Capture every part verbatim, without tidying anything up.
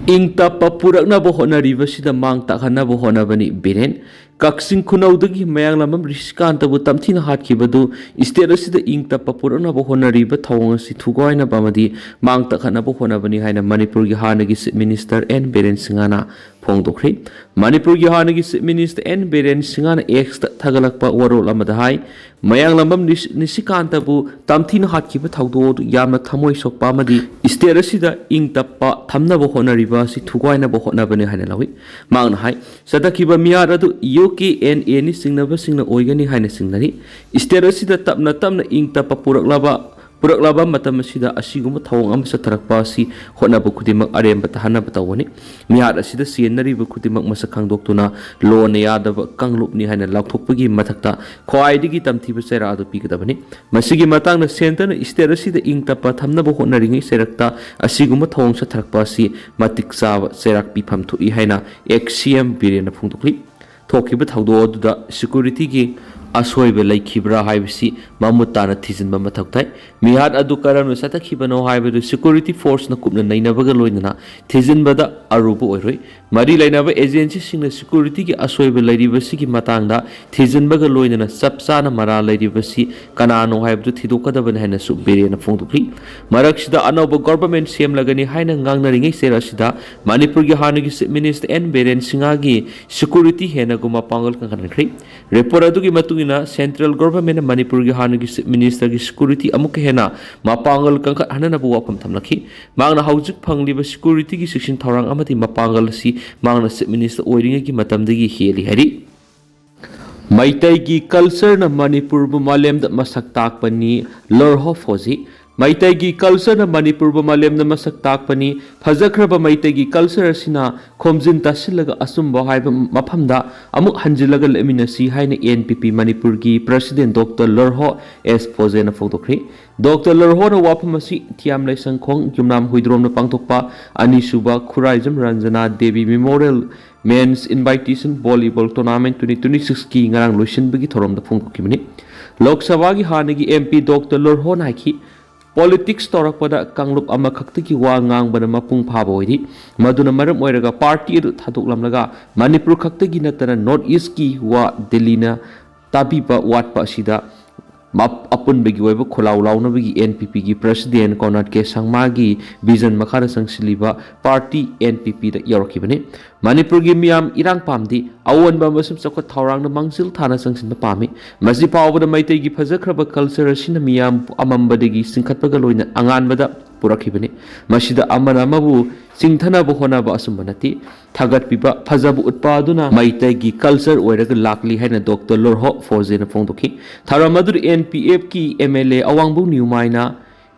ꯏꯪ ꯇꯞꯄ ꯄꯨꯔꯛꯅꯕ ꯍꯣꯠꯅꯔꯤꯕꯁꯤꯗ ꯃꯥꯡ ꯇꯥꯛꯍꯟꯅꯕ ꯍꯣꯠꯅꯕꯅꯤ ꯕꯤꯔꯦꯟ꯫ ꯀꯛꯆꯤꯡ ꯈꯨꯅꯧꯗꯒꯤ ꯃꯌꯥꯡꯂꯝꯕꯝ ꯔꯤꯁꯤꯀꯥꯟꯇꯕꯨ ꯇꯝꯊꯤꯅ ꯍꯥꯠꯈꯤꯕꯗꯨ ꯁ꯭ꯇꯦꯠ ꯑꯁꯤꯗ ꯏꯪ ꯇꯞꯄ ꯄꯨꯔꯛꯅꯕ ꯍꯣꯠꯅꯔꯤꯕ ꯊꯧꯑꯣꯡ ꯑꯁꯤ ꯊꯨꯒꯥꯏꯅꯕ ꯑꯃꯗꯤ ꯃꯥꯡ ꯇꯥꯛꯍꯟꯅꯕ ꯍꯣꯠꯅꯕꯅꯤ ꯍꯥꯏꯅ ꯃꯅꯤꯄꯨꯔꯒꯤ ꯍꯥꯟꯅꯒꯤ ꯆꯤꯐ ꯃꯤꯅꯤꯁꯇꯔ ꯑꯦꯟ ꯕꯤꯔꯦꯟ ꯁꯤꯡꯍꯅ ꯐꯣꯡꯗꯣꯛꯈ꯭ꯔꯦ꯫ ꯃꯅꯤꯄꯨꯔꯒꯤ ꯍꯥꯟꯅꯒꯤ ꯆꯤꯐ ꯃꯤꯅꯤꯁꯇꯔ ꯑꯦꯟ ꯕꯤꯔꯦꯟ ꯁꯤꯡꯍꯅ ꯑꯦꯛꯁꯇ ꯊꯥꯒꯠꯂꯛꯄ ꯋꯥꯔꯣꯜ ꯑꯃꯗ ꯍꯥꯏ, ꯃꯌꯥꯡꯂꯝꯕꯝ ꯅꯤꯁ-, ꯅꯤꯁꯤꯀꯥꯟꯇꯕꯨ ꯇꯝꯊꯤꯅ ꯍꯥꯠꯈꯤꯕ ꯊꯧꯗꯣꯛ ꯑꯗꯨ ꯌꯥꯝꯅ ꯊꯃꯣꯏ ꯁꯣꯛꯄ ꯑꯃꯗꯤ ꯁ꯭ꯇꯦꯠ ꯑꯁꯤꯗ ꯏꯪ ꯇꯞꯄ ꯊꯝꯅꯕ ꯍꯣꯠꯅꯔꯤꯕ ꯑꯁꯤ ꯊꯨꯒꯥꯏꯅꯕ ꯍꯣꯠꯅꯕꯅꯤ ꯍꯥꯏꯅ ꯂꯧꯏ꯫ ꯃꯍꯥꯛꯅ ꯍꯥꯏ, ꯆꯠꯊꯈꯤꯕ ꯃꯤꯍꯥꯠ ꯑꯗꯨ ꯌꯨ ꯀꯦ ꯑꯦꯟ ꯑꯦꯅꯤ ꯆꯤꯡꯅꯕꯁꯤꯡꯅ ꯑꯣꯏꯒꯅꯤ ꯍꯥꯏꯅ ꯆꯤꯡꯅꯔꯤ꯫ ꯁ꯭ꯇꯦꯠ ꯑꯁꯤꯗ ꯇꯞꯅ ꯇꯞꯅ ꯏꯪ ꯇꯞꯄ ꯄꯨꯔꯛꯂꯕ ꯄꯨꯔꯛꯂꯕ ꯃꯇꯝ ꯑꯁꯤꯗ ꯑꯁꯤꯒꯨꯝꯕ ꯊꯧꯑꯣꯡ ꯑꯃ ꯆꯠꯊꯔꯛꯄ ꯑꯁꯤ ꯍꯣꯠꯅꯕ ꯈꯨꯗꯤꯡꯃꯛ ꯑꯔꯦꯝꯕ ꯇꯥꯍꯟꯅꯕ ꯇꯧꯒꯅꯤ꯫ ꯃꯤꯍꯥꯠ ꯑꯁꯤꯗ ꯆꯦꯟꯅꯔꯤꯕ ꯈꯨꯗꯤꯡꯃꯛ ꯃꯁꯛ ꯈꯪꯗꯣꯛꯇꯨꯅ ꯂꯣꯟꯅ ꯌꯥꯗꯕ ꯀꯥꯡꯂꯨꯞꯅꯤ ꯍꯥꯏꯅ ꯂꯥꯎꯊꯣꯛꯄꯒꯤ ꯃꯊꯛꯇ ꯈ꯭ꯋꯥꯏꯗꯒꯤ ꯇꯝꯊꯤꯕ ꯆꯩꯔꯥꯛ ꯑꯗꯨ ꯄꯤꯒꯗꯕꯅꯤ꯫ ꯃꯁꯤꯒꯤ ꯃꯇꯥꯡꯗ ꯁꯦꯟꯇꯔꯅ ꯁ꯭ꯇꯦꯠ ꯑꯁꯤꯗ ꯏꯪ ꯇꯞꯄ ꯊꯝꯅꯕ ꯍꯣꯠꯅꯔꯤꯉꯩ ꯆꯩꯔꯛꯇ ꯑꯁꯤꯒꯨꯝꯕ ꯊꯧꯑꯣꯡ ꯆꯠꯊꯔꯛꯄ ꯑꯁꯤ ꯃꯇꯤꯛ ꯆꯥꯕ ꯆꯩꯔꯥꯛ ꯄꯤꯐꯝ ꯊꯣꯛꯏ ꯍꯥꯏꯅ ꯑꯦꯛꯁ ꯁꯤ ꯑꯦꯝ ꯕꯤꯔꯦꯟꯅ ꯐꯣꯡꯗꯣꯛꯂꯤ꯫ ꯊꯣꯛꯈꯤꯕ ꯊꯧꯗꯣꯛ ꯑꯗꯨꯗ ꯁꯦꯀ꯭ꯌꯨꯔꯤꯇꯤꯒꯤ ꯑꯁꯣꯏꯕ ꯂꯩꯈꯤꯕ꯭ꯔꯥ ꯍꯥꯏꯕꯁꯤ ꯃꯃꯨꯠ ꯇꯥꯅ ꯊꯤꯖꯤꯟꯕ ꯃꯊꯧ ꯇꯥꯏ꯫ ꯃꯤꯍꯥꯠ ꯑꯗꯨ ꯀꯔꯝꯅ ꯆꯠꯊꯈꯤꯕꯅꯣ ꯍꯥꯏꯕꯗꯨ ꯁꯦꯀ꯭ꯌꯨꯔꯤꯇꯤ ꯐꯣꯔꯁꯅ ꯀꯨꯞꯅ ꯅꯩꯅꯕꯒ ꯂꯣꯏꯅꯅ ꯊꯤꯖꯤꯟꯕꯗ ꯑꯔꯨꯕ ꯑꯣꯏꯔꯣꯏ꯫ ꯃꯔꯤ ꯂꯩꯅꯕ ꯑꯦꯖꯦꯟꯁꯤꯁꯤꯡꯅ ꯁꯦꯀ꯭ꯌꯨꯔꯤꯇꯤꯒꯤ ꯑꯁꯣꯏꯕ ꯂꯩꯔꯤꯕꯁꯤꯒꯤ ꯃꯇꯥꯡꯗ ꯊꯤꯖꯤꯟꯕꯒ ꯂꯣꯏꯅꯅ ꯆꯞ ꯆꯥꯅ ꯃꯔꯥꯜ ꯂꯩꯔꯤꯕꯁꯤ ꯀꯅꯥꯅꯣ ꯍꯥꯏꯕꯗꯨ ꯊꯤꯗꯣꯛꯀꯗꯕꯅꯤ ꯍꯥꯏꯅꯁꯨ ꯕꯤꯔꯦꯟꯅ ꯐꯣꯡꯗꯣꯛꯂꯤ꯫ ꯃꯔꯛꯁꯤꯗ ꯑꯅꯧꯕ ꯒꯣꯚꯔꯟꯃꯦꯟꯠ ꯁꯦꯝꯂꯒꯅꯤ ꯍꯥꯏꯅ ꯉꯥꯡꯅꯔꯤꯉꯩ ꯆꯩꯔꯛ ꯑꯁꯤꯗ ꯃꯅꯤꯄꯨꯔꯒꯤ ꯍꯥꯟꯅꯒꯤ ꯆꯤꯐ ꯃꯤꯅꯤꯁꯇꯔ ꯑꯦꯟ ꯕꯤꯔꯦꯟ ꯁꯤꯡꯍꯒꯤ ꯁꯦꯀ꯭ꯌꯨꯔꯤꯇꯤ ꯍꯦꯟꯅꯒꯨꯝꯕ ꯃꯄꯥꯡꯒꯜ ꯀꯟꯈꯠꯍꯟꯈ꯭ꯔꯦ꯫ ꯔꯤꯄꯣꯔꯠ ꯑꯗꯨꯒꯤ ꯃꯇꯨꯡ ꯏꯟꯅ ꯁꯦꯟꯇ꯭ꯔꯦꯜ ꯒꯣꯚꯔꯟꯃꯦꯟꯠꯅ ꯃꯅꯤꯄꯨꯔꯒꯤ ꯍꯥꯟꯅꯒꯤ ꯆꯤꯐ ꯃꯤꯅꯤꯁꯇꯔꯒꯤ ꯁꯦꯀ꯭ꯌꯨꯔꯤꯇꯤ ꯑꯃꯨꯛꯀ ꯍꯦꯟꯅ ꯃꯄꯥꯡꯒꯜ ꯀꯟꯈꯠꯍꯟꯅꯅꯕ ꯋꯥꯐꯝ ꯊꯝꯂꯛꯈꯤ꯫ ꯃꯍꯥꯛꯅ ꯍꯧꯖꯤꯛ ꯐꯪꯂꯤꯕ ꯁꯦꯀ꯭ꯌꯨꯔꯤꯇꯤꯒꯤ ꯆꯦꯛꯁꯤꯟ ꯊꯧꯔꯥꯡ ꯑꯃꯗꯤ ꯃꯄꯥꯡꯒꯜ ꯑꯁꯤ ꯃꯍꯥꯛꯅ ꯆꯤꯐ ꯃꯤꯅꯤꯁꯇꯔ ꯑꯣꯏꯔꯤꯉꯩꯒꯤ ꯃꯇꯝꯗꯒꯤ ꯍꯦꯜꯂꯤ ꯍꯥꯏꯔꯤ꯫ ꯃꯩꯇꯩꯒꯤ ꯀꯜꯆꯔꯅ ꯃꯅꯤꯄꯨꯔꯕꯨ ꯃꯥꯂꯦꯝꯗ ꯃꯁꯛ ꯇꯥꯛꯄꯅꯤ, ꯂꯣꯔꯍꯣ ꯐꯣꯖꯤ꯫ ꯃꯩꯇꯩꯒꯤ ꯀꯜꯆꯔꯅ ꯃꯅꯤꯄꯨꯔꯕꯨ ꯃꯥꯂꯦꯝꯗ ꯃꯁꯛ ꯇꯥꯛꯄꯅꯤ꯫ ꯐꯖꯈ꯭ꯔꯕ ꯃꯩꯇꯩꯒꯤ ꯀꯜꯆꯔ ꯑꯁꯤꯅ ꯈꯣꯝꯖꯤꯟ ꯇꯥꯁꯤꯜꯂꯒ ꯑꯆꯨꯝꯕ ꯍꯥꯏꯕ ꯃꯐꯝꯗ ꯑꯃꯨꯛ ꯍꯟꯖꯤꯜꯂꯒ ꯂꯦꯞꯃꯤꯟꯅꯁꯤ ꯍꯥꯏꯅ ꯑꯦꯟ ꯄꯤ ꯄꯤ ꯃꯅꯤꯄꯨꯔꯒꯤ ꯄ꯭ꯔꯁꯤꯗꯦꯟꯠ ꯗꯣꯛꯇꯔ ꯂꯣꯔꯍꯣ ꯑꯦꯁ ꯐꯣꯖꯦꯅ ꯐꯣꯡꯗꯣꯛꯈ꯭ꯔꯤ꯫ ꯗꯣꯛꯇꯔ ꯂꯣꯔꯍꯣꯅ ꯋꯥꯐꯝ ꯑꯁꯤ ꯊꯤꯌꯥꯝ ꯂꯩꯁꯪꯈꯣꯡ ꯌꯨꯝꯅꯥꯝ ꯍꯨꯏꯗ꯭ꯔꯣꯝꯗ ꯄꯥꯡꯊꯣꯛꯄ ꯑꯅꯤꯁꯨꯕ Khuraijam Ranjana Devi memorial men's invitation volleyball tournament twenty twenty ꯁꯤꯛꯁꯀꯤ ꯉꯔꯥꯡ ꯂꯣꯏꯁꯤꯟꯕꯒꯤ ꯊꯧꯔꯝꯗ ꯐꯣꯡꯗꯣꯛꯈꯤꯕꯅꯤ꯫ ꯂꯣꯛ ꯁꯚꯥꯒꯤ ꯍꯥꯟꯅꯒꯤ ꯑꯦꯝ ꯄꯤ ꯗꯣꯛꯇꯔ ꯂꯣꯔꯍꯣꯅ ꯍꯥꯏꯈꯤ, ꯄꯣꯂꯤꯇꯤꯛꯁ ꯇꯧꯔꯛꯄꯗ ꯀꯥꯡꯂꯨꯞ ꯑꯃꯈꯛꯇꯒꯤ ꯋꯥ ꯉꯥꯡꯕꯅ ꯃꯄꯨꯡ ꯐꯥꯕ ꯑꯣꯏꯔꯤ꯫ ꯃꯗꯨꯅ ꯃꯔꯝ ꯑꯣꯏꯔꯒ ꯄꯥꯔꯇꯤ ꯑꯗꯨ ꯊꯥꯗꯣꯛꯂꯝꯂꯒ ꯃꯅꯤꯄꯨꯔ ꯈꯛꯇꯒꯤ ꯅꯠꯇꯅ ꯅꯣꯔꯠ ꯏꯁꯀꯤ ꯋꯥ ꯗꯤꯜꯂꯤꯅ ꯇꯥꯕꯤꯕ ꯋꯥꯠꯄ ꯑꯁꯤꯗ ꯃꯞ-, ꯑꯄꯨꯟꯕꯒꯤ ꯑꯣꯏꯕ ꯈꯣꯜꯂꯥꯎ ꯂꯥꯎꯅꯕꯒꯤ ꯑꯦꯟ ꯄꯤ ꯄꯤꯒꯤ ꯄ꯭ꯔꯁꯤꯗꯦꯟ ꯀꯣꯅꯥꯠ ꯀꯦ ꯁꯪꯃꯥꯒꯤ ꯚꯤꯖꯟ ꯃꯈꯥꯗ ꯆꯪꯁꯤꯜꯂꯤꯕ ꯄꯥꯔꯇꯤ ꯑꯦꯟ ꯄꯤ ꯄꯤꯗ ꯌꯧꯔꯛꯈꯤꯕꯅꯤ꯫ ꯃꯅꯤꯄꯨꯔꯒꯤ ꯃꯤꯌꯥꯝ ꯏꯔꯥꯡ ꯄꯥꯝꯗꯤ ꯑꯑꯣꯟꯕ ꯑꯃꯁꯨꯡ ꯆꯥꯎꯈꯠ ꯊꯧꯔꯥꯡꯗ ꯃꯥꯡꯖꯤꯜ ꯊꯥꯅ ꯆꯪꯁꯤꯟꯕ ꯄꯥꯝꯃꯤ꯫ ꯃꯁꯤ ꯐꯥꯎꯕꯗ ꯃꯩꯇꯩꯒꯤ ꯐꯖꯈ꯭ꯔꯕ ꯀꯜꯆꯔ ꯑꯁꯤꯅ ꯃꯤꯌꯥꯝ ꯑꯃꯝꯕꯗꯒꯤ ꯆꯤꯡꯈꯠꯄꯒ ꯂꯣꯏꯅ ꯑꯉꯥꯟꯕꯗ ꯄꯨꯔꯛꯈꯤꯕꯅꯤ꯫ ꯃꯁꯤꯗ ꯑꯃꯅ ꯑꯃꯕꯨ ꯆꯤꯡꯊꯅꯕ ꯍꯣꯠꯅꯕ ꯑꯆꯨꯝꯕ ꯅꯠꯇꯦ꯫ ꯊꯥꯒꯠꯄꯤꯕ, ꯐꯖꯕ ꯎꯠꯄ ꯑꯗꯨꯅ ꯃꯩꯇꯩꯒꯤ ꯀꯜꯆꯔ ꯑꯣꯏꯔꯒ ꯂꯥꯛꯂꯤ ꯍꯥꯏꯅ ꯗꯣꯛꯇꯔ ꯂꯣꯔꯍꯣ ꯐꯣꯔꯖꯦꯅ ꯐꯣꯡꯗꯣꯛꯈꯤ꯫ ꯊꯧꯔꯝ ꯑꯗꯨꯗ ꯑꯦꯟ ꯄꯤ ꯑꯦꯐꯀꯤ ꯑꯦꯝ ꯑꯦꯜ ꯑꯦ ꯑꯋꯥꯡꯕꯨꯡ ꯅ꯭ꯌꯨꯃꯥꯏꯅ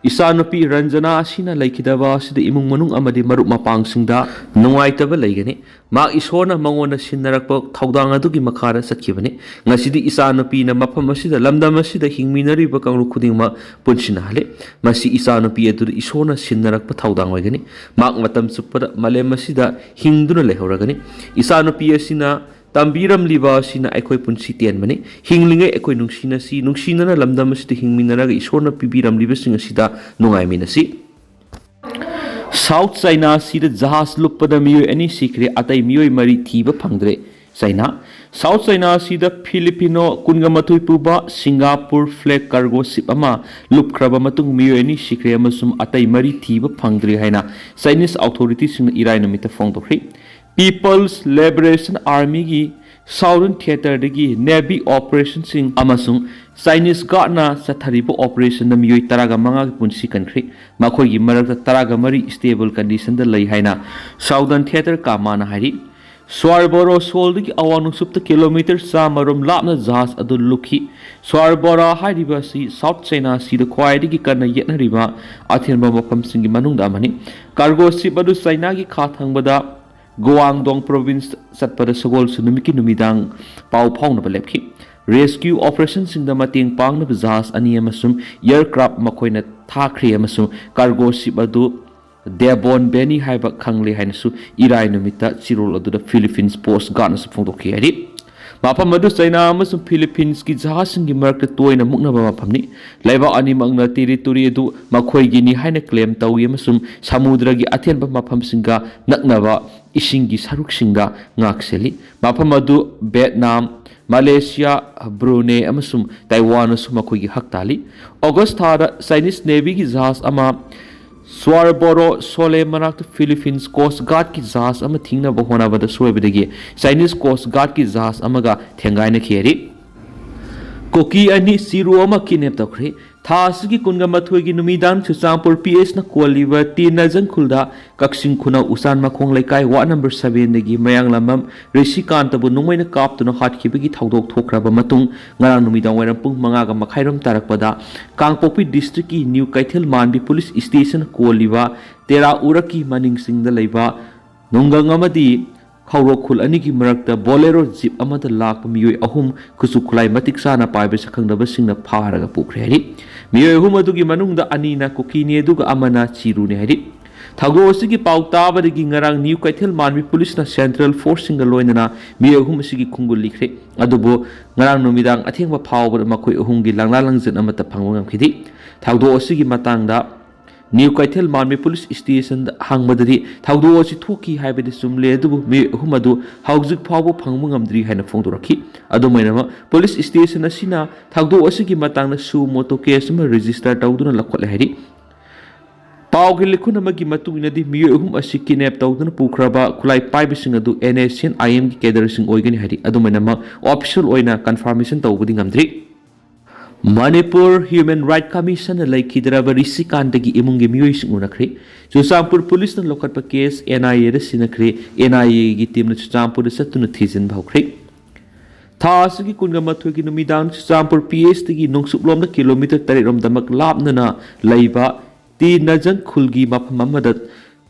ꯏꯆꯥꯅꯨꯄꯤ ꯔꯟꯖꯅꯥ ꯑꯁꯤꯅ ꯂꯩꯈꯤꯗꯕ ꯑꯁꯤꯗ ꯏꯃꯨꯡ ꯃꯅꯨꯡ ꯑꯃꯗꯤ ꯃꯔꯨꯞ ꯃꯄꯥꯡꯁꯤꯡꯗ ꯅꯨꯡꯉꯥꯏꯇꯕ ꯂꯩꯒꯅꯤ꯫ ꯃꯍꯥꯛ ꯏꯁꯣꯔꯅ ꯃꯉꯣꯟꯗ ꯁꯤꯟꯅꯔꯛꯄ ꯊꯧꯗꯥꯡ ꯑꯗꯨꯒꯤ ꯃꯈꯥꯗ ꯆꯠꯈꯤꯕꯅꯤ꯫ ꯉꯁꯤꯗꯤ ꯏꯆꯥꯅꯨꯄꯤꯅ ꯃꯐꯝ ꯑꯁꯤꯗ, ꯂꯝꯗꯝ ꯑꯁꯤꯗ ꯍꯤꯡꯃꯤꯟꯅꯔꯤꯕ ꯀꯥꯡꯂꯨꯞ ꯈꯨꯗꯤꯡꯃꯛ ꯄꯨꯟꯁꯤꯟꯅꯍꯜꯂꯤ꯫ ꯃꯁꯤ ꯏꯆꯥꯅꯨꯄꯤ ꯑꯗꯨꯗ ꯏꯁꯣꯔꯅ ꯁꯤꯟꯅꯔꯛꯄ ꯊꯧꯗꯥꯡ ꯑꯣꯏꯒꯅꯤ꯫ ꯃꯍꯥꯛ ꯃꯇꯝ ꯆꯨꯞꯄꯗ ꯃꯥꯂꯦꯝ ꯑꯁꯤꯗ ꯍꯤꯡꯗꯨꯅ ꯂꯩꯍꯧꯔꯒꯅꯤ꯫ ꯏꯆꯥꯅꯨꯄꯤ ꯑꯁꯤꯅ ꯇꯝꯕꯤꯔꯝꯂꯤꯕ ꯑꯁꯤꯅ ꯑꯩꯈꯣꯏ ꯄꯨꯟꯁꯤ ꯇꯦꯟꯕꯅꯤ꯫ ꯍꯤꯡꯂꯤꯉꯩ ꯑꯩꯈꯣꯏ ꯅꯨꯡꯁꯤꯅꯁꯤ, ꯅꯨꯡꯁꯤꯅꯅ ꯂꯝꯗꯝ ꯑꯁꯤꯗ ꯍꯤꯡꯃꯤꯟꯅꯔꯒ ꯏꯁꯣꯔꯅ ꯄꯤꯕꯤꯔꯝꯂꯤꯕꯁꯤꯡ ꯑꯁꯤꯗ ꯅꯨꯡꯉꯥꯏꯃꯤꯟꯅꯁꯤ꯫ ꯁꯥꯎꯠ ꯆꯥꯏꯅꯥ ꯁꯤꯗ ꯖꯍꯥꯖ ꯂꯨꯞꯄꯗ ꯃꯤꯑꯣꯏ ꯑꯅꯤ ꯁꯤꯈ꯭ꯔꯦ, ꯑꯇꯩ ꯃꯤꯑꯣꯏ ꯃꯔꯤ ꯊꯤꯕ ꯐꯪꯗ꯭ꯔꯦ꯫ ꯆꯥꯏꯅꯥ꯫ ꯁꯥꯎꯠ ꯆꯥꯏꯅꯥ ꯁꯤꯗ ꯐꯤꯂꯤꯄꯤꯅꯣ ꯀꯨꯟꯒ ꯃꯥꯊꯣꯏ ꯄꯨꯕ ꯁꯤꯡꯒꯥꯄꯨꯔ ꯐ꯭ꯂꯦꯒ ꯀꯥꯔꯒꯣ ꯁꯤꯞ ꯑꯃ ꯂꯨꯞꯈ꯭ꯔꯕ ꯃꯇꯨꯡ ꯃꯤꯑꯣꯏ ꯑꯅꯤ ꯁꯤꯈ꯭ꯔꯦ ꯑꯃꯁꯨꯡ ꯑꯇꯩ ꯃꯔꯤ ꯊꯤꯕ ꯐꯪꯗ꯭ꯔꯤ ꯍꯥꯏꯅ ꯆꯥꯏꯅꯤꯁ ꯑꯣꯊꯣꯔꯤꯇꯤꯁꯤꯡꯅ ꯏꯔꯥꯏ ꯅꯨꯃꯤꯠꯇ ꯐꯣꯡꯗꯣꯛꯈ꯭ꯔꯤ꯫ ꯄꯤꯄꯜꯁ ꯂꯤꯕꯔꯦꯁꯟ ꯑꯥꯔꯃꯤꯒꯤ ꯁꯥꯎꯗꯔꯟ ꯊꯤꯌꯦꯇꯔꯗꯒꯤ ꯅꯦꯚꯤ ꯑꯣꯄꯔꯦꯁꯟꯁꯤꯡ ꯑꯃꯁꯨꯡ ꯆꯥꯏꯅꯤꯁ ꯒꯥꯔꯗꯅ ꯆꯠꯊꯔꯤꯕ ꯑꯣꯄꯔꯦꯁꯟꯗ ꯃꯤꯑꯣꯏ ꯇꯔꯥꯒ ꯃꯉꯥꯒꯤ ꯄꯨꯟꯁꯤ ꯀꯟꯈ꯭ꯔꯦ꯫ ꯃꯈꯣꯏꯒꯤ ꯃꯔꯛꯇ ꯇꯔꯥꯒ ꯃꯔꯤ ꯁ꯭ꯇꯦꯕꯜ ꯀꯟꯗꯤꯁꯟꯗ ꯂꯩ ꯍꯥꯏꯅ ꯁꯥꯎꯗꯔꯟ ꯊꯤꯌꯦꯇꯔ ꯀꯥꯃꯥꯅ ꯍꯥꯏꯔꯤ꯫ ꯁ꯭ꯋꯥꯔꯕꯣꯔꯣ ꯁꯣꯜꯗꯒꯤ ꯑꯋꯥꯡ ꯅꯣꯡꯆꯨꯞꯇ ꯀꯤꯂꯣꯃꯤꯇꯔ ꯆꯥꯝꯃ ꯔꯣꯝ ꯂꯥꯞꯅ ꯖꯍꯥꯖ ꯑꯗꯨ ꯂꯨꯞꯈꯤ꯫ ꯁ꯭ꯋꯥꯔꯕꯣꯔꯥ ꯍꯥꯏꯔꯤꯕ ꯑꯁꯤ ꯁꯥꯎꯠ ꯆꯥꯏꯅꯥ ꯁꯤꯗ ꯈ꯭ꯋꯥꯏꯗꯒꯤ ꯀꯟꯅ ꯌꯦꯠꯅꯔꯤꯕ ꯑꯊꯤꯡꯕ ꯃꯐꯝꯁꯤꯡꯒꯤ ꯃꯅꯨꯡꯗ ꯑꯃꯅꯤ꯫ ꯀꯥꯔꯒꯣ ꯁꯤꯞ ꯑꯗꯨ ꯆꯥꯏꯅꯥꯒꯤ ꯈꯥ ꯊꯪꯕꯗ ꯒꯨꯋꯥꯡꯗꯣꯡ ꯄ꯭ꯔꯣꯚꯤꯟꯁ ꯆꯠꯄꯗ ꯁꯒꯣꯜꯁꯦ ꯅꯨꯃꯤꯠꯀꯤ ꯅꯨꯃꯤꯗꯥꯡ ꯄꯥꯎ ꯐꯥꯎꯅꯕ ꯂꯦꯞꯈꯤ꯫ ꯔꯦꯁꯀ꯭ꯌꯨ ꯑꯣꯄꯔꯦꯁꯟꯁꯤꯡꯗ ꯃꯇꯦꯡ ꯄꯥꯡꯅꯕ ꯖꯍꯥꯖ ꯑꯅꯤ ꯑꯃꯁꯨꯡ ꯑꯦꯌꯔꯀ꯭ꯔꯥꯐ ꯃꯈꯣꯏꯅ ꯊꯥꯈ꯭ꯔꯦ ꯑꯃꯁꯨꯡ ꯀꯥꯔꯒꯣ ꯁꯤꯞ ꯑꯗꯨ ꯗꯦꯕꯣꯟ ꯕꯦꯅꯤ ꯍꯥꯏꯕ ꯈꯪꯂꯦ ꯍꯥꯏꯅꯁꯨ ꯏꯔꯥꯏ ꯅꯨꯃꯤꯠꯇ ꯆꯤꯔꯣꯜ ꯑꯗꯨꯗ ꯐꯤꯂꯤꯄꯤꯟꯁ ꯀꯣꯁ꯭ꯠ ꯒꯥꯔꯗꯅꯁꯨ ꯐꯣꯡꯗꯣꯛꯈꯤ ꯍꯥꯏꯔꯤ꯫ ꯃꯐꯝ ꯑꯗꯨ ꯆꯩꯅꯥ ꯑꯃꯁꯨꯡ ꯐꯤꯂꯤꯄꯤꯟꯁꯀꯤ ꯖꯍꯥꯖꯁꯤꯡꯒꯤ ꯃꯔꯛꯇ ꯇꯣꯏꯅ ꯃꯨꯛꯅꯕ ꯃꯐꯝꯅꯤ꯫ ꯂꯩꯕꯥꯛ ꯑꯅꯤꯃꯛꯅ ꯇꯦꯔꯤꯇꯣꯔꯤ ꯑꯗꯨ ꯃꯈꯣꯏꯒꯤꯅꯤ ꯍꯥꯏꯅ ꯀ꯭ꯂꯦꯝ ꯇꯧꯏ ꯑꯃꯁꯨꯡ ꯁꯃꯨꯗ꯭ꯔꯒꯤ ꯑꯊꯦꯟꯕ ꯃꯐꯝꯁꯤꯡꯒ ꯅꯛꯅꯕ ꯏꯁꯤꯡꯒꯤ ꯁꯔꯨꯛꯁꯤꯡꯗ ꯉꯥꯛꯁꯦꯜꯂꯤ꯫ ꯃꯐꯝ ꯑꯗꯨ ꯚꯤꯌꯦꯠꯅꯥꯝ, ꯃꯂꯦꯁꯤꯌꯥ, ꯕ꯭ꯔꯨꯅꯦ ꯑꯃꯁꯨꯡ ꯇꯥꯏꯋꯥꯟꯅꯁꯨ ꯃꯈꯣꯏꯒꯤ ꯍꯛ ꯇꯥꯜꯂꯤ꯫ ꯑꯣꯒꯁ ꯊꯥꯗ ꯆꯥꯏꯅꯤꯁ ꯅꯦꯚꯤꯒꯤ ꯖꯍꯥꯖ ꯑꯃ ꯁ꯭ꯋꯥꯔꯕꯣꯔꯣ ꯁꯣꯂꯦ ꯃꯅꯥꯛꯇ ꯐꯤꯂꯤꯄꯤꯟꯁ ꯀꯣꯁ ꯒꯥꯔꯗꯀꯤ ꯖꯍꯥꯖ ꯑꯃ ꯊꯤꯡꯅꯕ ꯍꯣꯠꯅꯕꯗ ꯁꯣꯏꯕꯗꯒꯤ ꯆꯥꯏꯅꯤꯁ ꯀꯣꯁ ꯒꯥꯔꯗꯀꯤ ꯖꯍꯥꯖ ꯑꯃꯒ ꯊꯦꯡꯒꯥꯏꯅꯈꯤ ꯍꯥꯏꯔꯤ꯫ ꯀꯨꯀꯤ ꯑꯅꯤ ꯆꯤꯔꯨ ꯑꯃ ꯀꯤꯗꯅꯦꯞ ꯇꯧꯈ꯭ꯔꯦ꯫ ꯊꯥ ꯑꯁꯤꯒꯤ ꯀꯨꯟꯒ ꯃꯥꯊꯣꯏꯒꯤ ꯅꯨꯃꯤꯗꯥꯡ ꯆꯨꯔꯆꯥꯟꯄꯨꯔ ꯄꯤ ꯑꯦꯁꯅ ꯀꯣꯜꯂꯤꯕ ꯇꯤ ꯅꯖꯪ ꯈꯨꯜꯗ ꯀꯛꯆꯤꯡ ꯈꯨꯅꯧ ꯎꯆꯥꯟ ꯃꯈꯣꯡ ꯂꯩꯀꯥꯏ ꯋꯥꯔꯗ ꯅꯝꯕꯔ ꯁꯚꯦꯟꯗꯒꯤ ꯃꯌꯥꯡꯂꯝꯕꯝ ꯔꯤꯁꯤꯀꯥꯟꯇꯕꯨ ꯅꯣꯡꯃꯩꯅ ꯀꯥꯞꯇꯨꯅ ꯍꯥꯠꯈꯤꯕꯒꯤ ꯊꯧꯗꯣꯛ ꯊꯣꯛꯈ꯭ꯔꯕ ꯃꯇꯨꯡ ꯉꯔꯥꯡ ꯅꯨꯃꯤꯗꯥꯡ ꯋꯥꯏꯔꯝ ꯄꯨꯡ ꯃꯉꯥꯒ ꯃꯈꯥꯏꯔꯣꯝ ꯇꯥꯔꯛꯄꯗ ꯀꯥꯡꯄꯣꯛꯄꯤ ꯗꯤꯁꯇ꯭ꯔꯤꯛꯀꯤ ꯅ꯭ꯌꯨ ꯀꯩꯊꯦꯜ ꯃꯥꯟꯕꯤ ꯄꯨꯂꯤꯁ ꯁ꯭ꯇꯦꯁꯟ ꯀꯣꯜꯂꯤꯕ ꯇꯦꯔꯥ ꯎꯔꯛꯀꯤ ꯃꯅꯤꯡꯁꯤꯡꯗ ꯂꯩꯕ ꯅꯨꯡꯒꯪ ꯑꯃꯗꯤ ꯈꯧꯔꯣꯛ ꯈꯨꯜ ꯑꯅꯤꯒꯤ ꯃꯔꯛꯇ ꯕꯣꯂꯦꯔꯣ ꯖꯤꯞ ꯑꯃꯗ ꯂꯥꯛꯄ ꯃꯤꯑꯣꯏ ꯑꯍꯨꯝ ꯈꯨꯠꯁꯨ ꯈꯨꯠꯂꯥꯏ ꯃꯇꯤꯛ ꯆꯥꯅ ꯄꯥꯏꯕ ꯁꯛꯈꯪꯗꯕꯁꯤꯡꯅ ꯐꯥꯔꯒ ꯄꯨꯈ꯭ꯔꯦ ꯍꯥꯏꯔꯤ꯫ ꯃꯤꯑꯣꯏ ꯑꯍꯨꯝ ꯑꯗꯨꯒꯤ ꯃꯅꯨꯡꯗ ꯑꯅꯤꯅ ꯀꯨꯀꯤꯅꯤ ꯑꯗꯨꯒ ꯑꯃꯅ ꯆꯤꯔꯨꯅꯤ ꯍꯥꯏꯔꯤ꯫ ꯊꯧꯗꯣꯛ ꯑꯁꯤꯒꯤ ꯄꯥꯎ ꯇꯥꯕꯗꯒꯤ ꯉꯔꯥꯡ ꯅ꯭ꯌꯨ ꯀꯩꯊꯦꯜ ꯃꯥꯟꯕꯤ ꯄꯨꯂꯤꯁꯅ ꯁꯦꯟꯇ꯭ꯔꯦꯜ ꯐꯣꯔꯁꯁꯤꯡꯒ ꯂꯣꯏꯅꯅ ꯃꯤꯑꯣꯏ ꯑꯍꯨꯝ ꯑꯁꯤꯒꯤ ꯈꯣꯡꯒꯨꯜ ꯂꯤꯈ꯭ꯔꯦ꯫ ꯑꯗꯨꯕꯨ ꯉꯔꯥꯡ ꯅꯨꯃꯤꯗꯥꯡ ꯑꯊꯦꯡꯕ ꯐꯥꯎꯕꯗ ꯃꯈꯣꯏ ꯑꯍꯨꯝꯒꯤ ꯂꯪꯂꯥ ꯂꯪꯖꯠ ꯑꯃꯠꯇ ꯐꯪꯕ ꯉꯝꯈꯤꯗꯦ꯫ ꯊꯧꯗꯣꯛ ꯑꯁꯤꯒꯤ ꯃꯇꯥꯡꯗ ꯅ꯭ꯌꯨ ꯀꯩꯊꯦꯜ ꯃꯥꯟꯕꯤ ꯄꯨꯂꯤꯁ ꯁ꯭ꯇꯦꯁꯟꯗ ꯍꯪꯕꯗꯗꯤ ꯊꯧꯗꯣꯛ ꯑꯁꯤ ꯊꯣꯛꯈꯤ ꯍꯥꯏꯕꯗꯤ ꯆꯨꯝꯂꯦ, ꯑꯗꯨꯕꯨ ꯃꯤꯑꯣꯏ ꯑꯍꯨꯝ ꯑꯗꯨ ꯍꯧꯖꯤꯛ ꯐꯥꯎꯕ ꯐꯪꯕ ꯉꯝꯗ꯭ꯔꯤ ꯍꯥꯏꯅ ꯐꯣꯡꯗꯣꯔꯛꯈꯤ꯫ ꯑꯗꯨꯝ ꯑꯣꯏꯅꯃꯛ, ꯄꯨꯂꯤꯁ ꯁ꯭ꯇꯦꯁꯟ ꯑꯁꯤꯅ ꯊꯧꯗꯣꯛ ꯑꯁꯤꯒꯤ ꯃꯇꯥꯡꯗ ꯁꯨ ꯃꯣꯇꯣ ꯀꯦꯁ ꯑꯃ ꯔꯦꯖꯤꯁꯇꯔ ꯇꯧꯗꯨꯅ ꯂꯧꯈꯠꯂꯦ ꯍꯥꯏꯔꯤ꯫ ꯄꯥꯎꯒꯤ ꯂꯤꯈꯨꯟ ꯑꯃꯒꯤ ꯃꯇꯨꯡ ꯏꯟꯅꯗꯤ, ꯃꯤꯑꯣꯏ ꯑꯍꯨꯝ ꯑꯁꯤ ꯀꯤꯗꯅꯦꯞ ꯇꯧꯗꯨꯅ ꯄꯨꯈ꯭ꯔꯕ ꯈꯨꯠꯂꯥꯏ ꯄꯥꯏꯕꯁꯤꯡ ꯑꯗꯨ ꯑꯦꯟ ꯑꯦꯁ ꯁꯤ ꯑꯦꯟ ꯑꯥꯏ ꯑꯦꯝꯒꯤ ꯀꯦꯗꯔꯁꯤꯡ ꯑꯣꯏꯒꯅꯤ ꯍꯥꯏꯔꯤ꯫ ꯑꯗꯨꯝ ꯑꯣꯏꯅꯃꯛ, ꯑꯣꯐꯤꯁꯤꯌꯦꯜ ꯑꯣꯏꯅ ꯀꯟꯐꯥꯔꯃꯦꯁꯟ ꯇꯧꯕꯗꯤ ꯉꯝꯗ꯭ꯔꯤ꯫ ꯃꯅꯤꯄꯨꯔ ꯍ꯭ꯌꯨꯃꯦꯟ ꯔꯥꯏꯠ ꯀꯃꯤꯁꯟꯅ ꯂꯩꯈꯤꯗ꯭ꯔꯕ ꯔꯤꯁꯤꯀꯥꯟꯇꯒꯤ ꯏꯃꯨꯡꯒꯤ ꯃꯤꯑꯣꯏꯁꯤꯡ ꯎꯅꯈ꯭ꯔꯦ꯫ ꯆꯨꯔꯆꯥꯟꯄꯨꯔ ꯄꯨꯂꯤꯁꯅ ꯂꯧꯈꯠꯄ ꯀꯦꯁ ꯑꯦꯟ ꯑꯥꯏ ꯑꯦꯗ ꯁꯤꯟꯅꯈ꯭ꯔꯦ꯫ ꯑꯦꯟ ꯑꯥꯏ ꯑꯦꯒꯤ ꯇꯤꯝꯅ ꯆꯨꯔꯆꯥꯟꯄꯨꯔꯗ ꯆꯠꯇꯨꯅ ꯊꯤꯖꯤꯟꯕ ꯍꯧꯈ꯭ꯔꯦ꯫ ꯊꯥ ꯑꯁꯤꯒꯤ ꯀꯨꯟꯒ ꯃꯥꯊꯣꯏꯒꯤ ꯅꯨꯃꯤꯗꯥꯡ ꯆꯨꯔꯆꯥꯟꯄꯨꯔ ꯄꯤ ꯑꯦꯁꯇꯒꯤ ꯅꯣꯡꯆꯨꯞꯂꯣꯝꯗ ꯀꯤꯂꯣꯃꯤꯇꯔ ꯇꯔꯦꯠ ꯔꯣꯝꯗꯃꯛ ꯂꯥꯞꯅꯅ ꯂꯩꯕ ꯇꯤ ꯅꯖꯪ ꯈꯨꯜꯒꯤ ꯃꯐꯝ ꯑꯃꯗ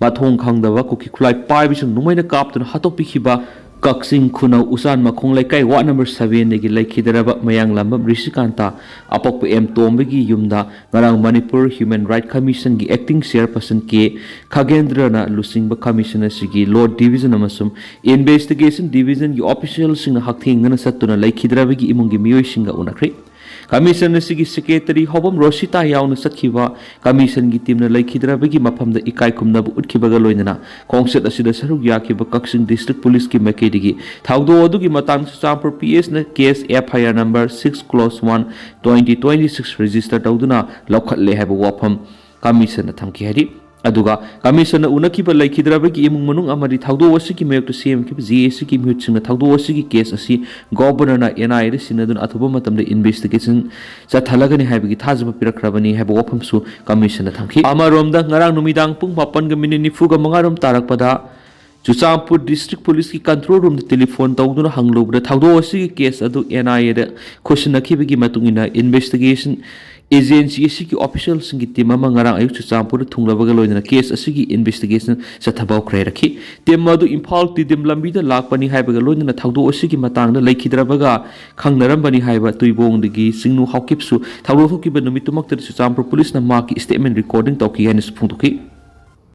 ꯃꯊꯣꯡ ꯈꯪꯗꯕ ꯀꯨꯀꯤ ꯈꯨꯠꯂꯥꯏ ꯄꯥꯏꯕꯁꯤꯡ ꯅꯣꯡꯃꯩꯅ ꯀꯥꯞꯇꯨꯅ ꯍꯥꯠꯇꯣꯛꯄꯤꯈꯤꯕ ꯀꯛꯆꯤꯡ ꯈꯨꯅꯧ ꯎꯆꯥꯟ ꯃꯈꯣꯡ ꯂꯩꯀꯥꯏ ꯋꯥꯔꯗ ꯅꯝꯕꯔ ꯁꯚꯦꯟꯗꯒꯤ ꯂꯩꯈꯤꯗ꯭ꯔꯕ ꯃꯌꯥꯡꯂꯥꯝꯕꯝ ꯔꯤꯁꯤꯀꯥꯟꯇ ꯑꯄꯣꯛꯄ ꯑꯦꯝ ꯇꯣꯝꯕꯒꯤ ꯌꯨꯝꯗ ꯉꯔꯥꯡ ꯃꯅꯤꯄꯨꯔ ꯍ꯭ꯌꯨꯃꯦꯟ ꯔꯥꯏꯠ ꯀꯃꯤꯁꯟꯒꯤ ꯑꯦꯛꯇꯤꯡ ꯆꯤꯌꯔꯄꯔꯁꯟ ꯀꯦ ꯈꯒꯦꯟꯗ꯭ꯔꯅ ꯂꯨꯆꯤꯡꯕ ꯀꯃꯤꯁꯟ ꯑꯁꯤꯒꯤ ꯂꯣ ꯗꯤꯕꯤꯖꯟ ꯑꯃꯁꯨꯡ ꯏꯟꯚꯦꯁꯇꯤꯒꯦꯁꯟ ꯗꯤꯕꯤꯖꯟꯒꯤ ꯑꯣꯐꯤꯁꯤꯌꯦꯜꯁꯤꯡꯅ ꯍꯛꯊꯦꯡꯅꯅ ꯆꯠꯇꯨꯅ ꯂꯩꯈꯤꯗ꯭ꯔꯕꯒꯤ ꯏꯃꯨꯡꯒꯤ ꯃꯤꯑꯣꯏꯁꯤꯡꯒ ꯎꯅꯈ꯭ꯔꯦ꯫ ꯀꯃꯤꯁꯟ ꯑꯁꯤꯒꯤ ꯁꯦꯀ꯭ꯔꯦꯇꯔꯤ ꯍꯧꯕꯝ ꯔꯣꯁꯤꯇꯥ ꯌꯥꯎꯅ ꯆꯠꯈꯤꯕ ꯀꯃꯤꯁꯟꯒꯤ ꯇꯤꯝꯅ ꯂꯩꯈꯤꯗ꯭ꯔꯕꯒꯤ ꯃꯐꯝꯗ ꯏꯀꯥꯏ ꯈꯨꯝꯅꯕ ꯎꯠꯈꯤꯕꯒ ꯂꯣꯏꯅꯅ ꯈꯣꯡꯆꯠ ꯑꯁꯤꯗ ꯁꯔꯨꯛ ꯌꯥꯈꯤꯕ ꯀꯛꯆꯤꯡ ꯗꯤꯁꯇ꯭ꯔꯤꯛ ꯄꯨꯂꯤꯁꯀꯤ ꯃꯥꯏꯀꯩꯗꯒꯤ ꯊꯧꯗꯣꯛ ꯑꯗꯨꯒꯤ ꯃꯇꯥꯡꯗ ꯆꯨꯔꯆꯥꯟꯄꯨꯔ ꯄꯤ ꯑꯦꯁꯅ case F I R number six close one twenty twenty six register ꯇꯧꯗꯨꯅ ꯂꯧꯈꯠꯂꯦ ꯍꯥꯏꯕ ꯋꯥꯐꯝ ꯀꯃꯤꯁꯟꯅ ꯊꯝꯈꯤ ꯍꯥꯏꯔꯤ꯫ ꯑꯗꯨꯒ ꯀꯃꯤꯁꯟꯅ ꯎꯅꯈꯤꯕ ꯂꯩꯈꯤꯗ꯭ꯔꯕꯒꯤ ꯏꯃꯨꯡ ꯃꯅꯨꯡ ꯑꯃꯗꯤ ꯊꯧꯗꯣꯛ ꯑꯁꯤꯒꯤ ꯃꯥꯌꯣꯛꯇ ꯁꯦꯝꯈꯤꯕ ꯖꯦ ꯑꯦ ꯁꯤꯒꯤ ꯃꯤꯍꯨꯠꯁꯤꯡꯅ ꯊꯧꯗꯣꯛ ꯑꯁꯤꯒꯤ ꯀꯦꯁ ꯑꯁꯤ ꯒꯣꯚꯔꯅꯔꯅ ꯑꯦꯟ ꯑꯥꯏ ꯑꯦꯗ ꯁꯤꯟꯅꯗꯨꯅ ꯑꯊꯨꯕ ꯃꯇꯝꯗ ꯏꯟꯚꯦꯁꯇꯤꯒꯦꯁꯟ ꯆꯠꯊꯍꯜꯂꯒꯅꯤ ꯍꯥꯏꯕꯒꯤ ꯊꯥꯖꯕ ꯄꯤꯔꯛꯈ꯭ꯔꯕꯅꯤ ꯍꯥꯏꯕ ꯋꯥꯐꯝꯁꯨ ꯀꯃꯤꯁꯟꯅ ꯊꯝꯈꯤ꯫ ꯑꯃꯔꯣꯝꯗ ꯉꯔꯥꯡ ꯅꯨꯃꯤꯗꯥꯡ ꯄꯨꯡ ꯃꯥꯄꯟꯒ ꯃꯤꯅꯤꯠ ꯅꯤꯐꯨꯒ ꯃꯉꯥ ꯔꯣꯝ ꯇꯥꯔꯛꯄꯗ ꯆꯨꯔꯆꯥꯟꯄꯨꯔ ꯗꯤꯁꯇ꯭ꯔꯤꯛ ꯄꯨꯂꯤꯁꯀꯤ ꯀꯟꯇ꯭ꯔꯣꯜ ꯔꯨꯝꯗ ꯇꯦꯂꯤꯐꯣꯟ ꯇꯧꯗꯨꯅ ꯍꯪꯂꯨꯕꯗ ꯊꯧꯗꯣꯛ ꯑꯁꯤꯒꯤ ꯀꯦꯁ ꯑꯗꯨ ꯑꯦꯟ ꯑꯥꯏ ꯑꯦꯗ ꯈꯨꯠꯁꯤꯟꯅꯈꯤꯕꯒꯤ ꯃꯇꯨꯡ ꯏꯟꯅ ꯏꯟꯚꯦꯁꯇꯤꯒꯦꯁꯟ ꯑꯦꯖꯦꯟꯁꯤ ꯑꯁꯤꯒꯤ ꯑꯣꯐꯤꯁꯤꯌꯦꯜꯁꯤꯡꯒꯤ ꯇꯤꯝ ꯑꯃ ꯉꯔꯥꯡ ꯑꯌꯨꯛ ꯆꯨꯔꯆꯥꯟꯄꯨꯔꯗ ꯊꯨꯡꯂꯕꯒ ꯂꯣꯏꯅꯅ ꯀꯦꯁ ꯑꯁꯤꯒꯤ ꯏꯟꯚꯦꯁꯇꯤꯒꯦꯁꯟ ꯆꯠꯊꯕ ꯍꯧꯈ꯭ꯔꯦ ꯍꯥꯏꯔꯛꯈꯤ꯫ ꯇꯤꯝ ꯑꯗꯨ ꯏꯝꯐꯥꯜ ꯇꯤꯗꯤꯝ ꯂꯝꯕꯤꯗ ꯂꯥꯛꯄꯅꯤ ꯍꯥꯏꯕꯒ ꯂꯣꯏꯅꯅ ꯊꯧꯗꯣꯛ ꯑꯁꯤꯒꯤ ꯃꯇꯥꯡꯗ ꯂꯩꯈꯤꯗ꯭ꯔꯕꯒ ꯈꯪꯅꯔꯝꯕꯅꯤ ꯍꯥꯏꯕ ꯇꯨꯏꯕꯣꯡꯗꯒꯤ ꯆꯤꯡꯅꯨ ꯍꯥꯎꯀꯤꯞꯁꯨ ꯊꯧꯗꯣꯛ ꯊꯣꯛꯈꯤꯕ ꯅꯨꯃꯤꯠꯇꯨꯃꯛꯇꯗ ꯆꯨꯔꯆꯥꯟꯄꯨꯔ ꯄꯨꯂꯤꯁꯅ ꯃꯍꯥꯛꯀꯤ ꯁ꯭ꯇꯦꯠꯃꯦꯟ ꯔꯦꯀꯣꯔꯗꯤꯡ ꯇꯧꯈꯤ ꯍꯥꯏꯅꯁꯨ ꯐꯣꯡꯗꯣꯛꯈꯤ꯫